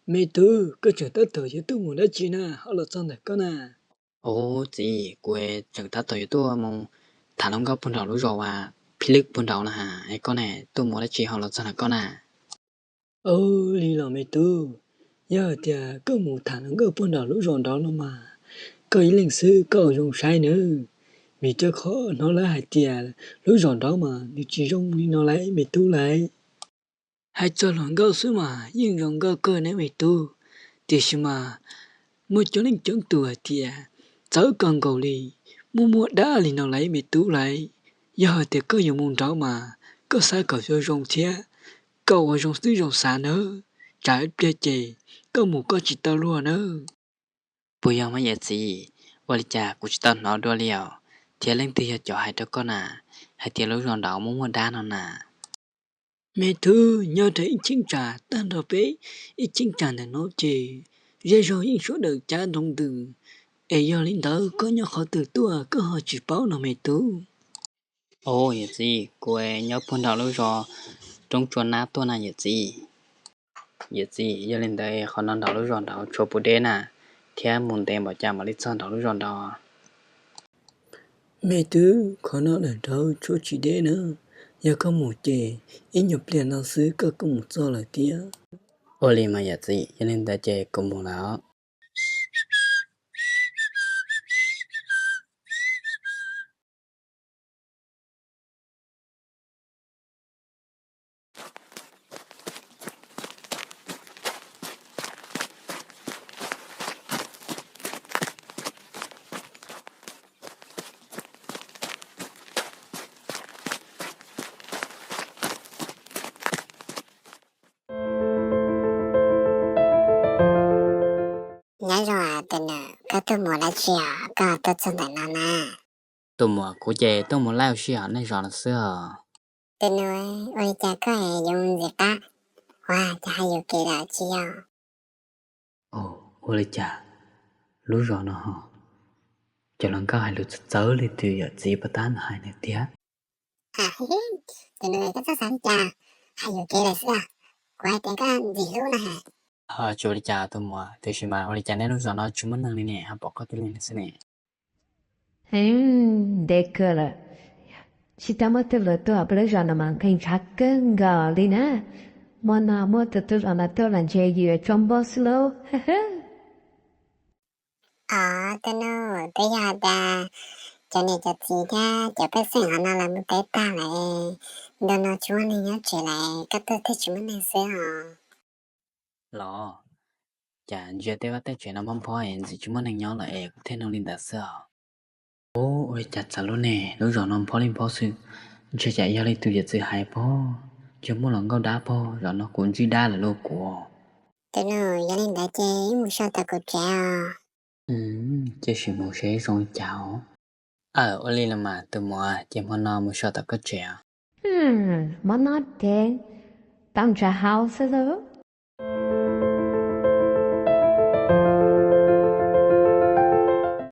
Me tub, koj tseem tab tom yuav tuaj mus dab tsi na, ho los txog ntawm koj na? Ub txiv, kuv tseem tab tom yuav tuaj mus tham hluas nkauj puag nraum lub zos uas phij lwb puag nraud na. Es koj ne, tuaj mus dab tsi ho los txog ntawm koj na? Ua li los me tub, yog hais tias koj mus tham hluas nkauj puag nraum lub zos nraud no mas, koj ib leeg xwb koj ua zoo saib nawb, vim rau qhov hnov lawv hais tias lub zos nraud mas nws tsis zoo li no lauj me tub lauj. Hais txog hluas nkauj xwb mas yeej zoo nkauj kawg ne me tub, tiam sis mas muaj coob leej coob tus hais tias txawv kawg nkaus li, muaj muaj dab li no lauj me tub lauj. Yog hais tias koj yuav mus nraud mas koj xav kom zoo zoo thiab, kom ua zoo xwb zoo xav nawb, tsam ib pliag ces koj mus koj tsis tau luag nawb. Puas yog mas yawm txiv? Ua li cas kuv tsis tau hnov dua li os, thiab leej twg yog cov hais rau koj na, hais tias lub zos nraud muaj muaj dab no na? Me tub, nyob rau ib cheeb tsam tag nrho peb ib cheeb tsam ntawm no ces zej zog yeej sawv daws cav nroo ntws, es yog li ntawd koj nyob qhov twg tuaj koj ho tsis paub no me tub? Ub yawm txiv, kuv nyob puag nraum lub zos Roob Tsua Nab tuaj na yawm txiv. Yawm txiv, yog li ntawd qhov no nraum lub zos nraud tshuav puas deb na, thiab mus ntev npaum cas mam li txog nraum lub zos nraud? Me tub, qhov no lawm nraud tshuav tsis deb na, yog koj mus ces ib nyuag pliag no xwb koj kuj mus txog lawm thiab. Ua li mas yawm txiv, yog li ntawd ces kuv mus lawm os. Nyob zoo tus nus, koj tuaj mus dab tsi os koj tuaj txog ntawm no na? Tus muam, kuv ces tuaj mus laij ua si hauv nej zos no xwb os. Tus nus, ua li cas koj yuav mus ntxim qab, ua cas hais yuam kev lawm tsis yog? Ua li cas lub zos no ho cov hluas nkauj hais lus txawv txawv li tus yawm txiv puag ta no hais nws tiag. Tus nus, koj txhob xav li cas, hais yuam kev lawm xwb, kuv hais tias koj ntxim hlub na. Tsis ua li cas tus muam, tiam sis mas ua li cas nej lub zos no tsis muaj neeg li ne, ho pom koj tib leeg xwb ne? Ntev kawg lawm tsis tau muaj tug hluas tuaj, peb lub zos no mas nqhis ntshav kawg nkaus li na. Hmo no muaj tus tub hluas no tuaj los ntshe yuav tsoo npog xwb lauj. Os, tus nus, twb yog tas cov niam cov txiv thiab cov pej xeem hauv no lawv mus teb tag lawm, ntu no tsis muaj neeg nyob tsev lawm, koj tuaj thiaj tsis muaj neeg xwb os. Los, cas ntsia tej vaj tej tsev no nphob nphob es ntxim tsis muaj neeg nyob lawm es kuv thiaj nug li ntawd xwb os. Ub, ua li cas txawv lub ne, lub zos no nphob li nphob xwb, ntshe cas yog li tus yawm txiv hais pob, yog muaj hluas nkauj dab pob, zos no kuv ntsib dab lawm lauj kuv. Tus nus, yog li ntawd ces wb mus so tom kuv tsev os. Cia sim mus seb zoo li cas os. Aw, ua li los mas tus muam, ces hmo no mus so tom koj tsev os. Hmo no ces tau ntsa hau xwb lauj.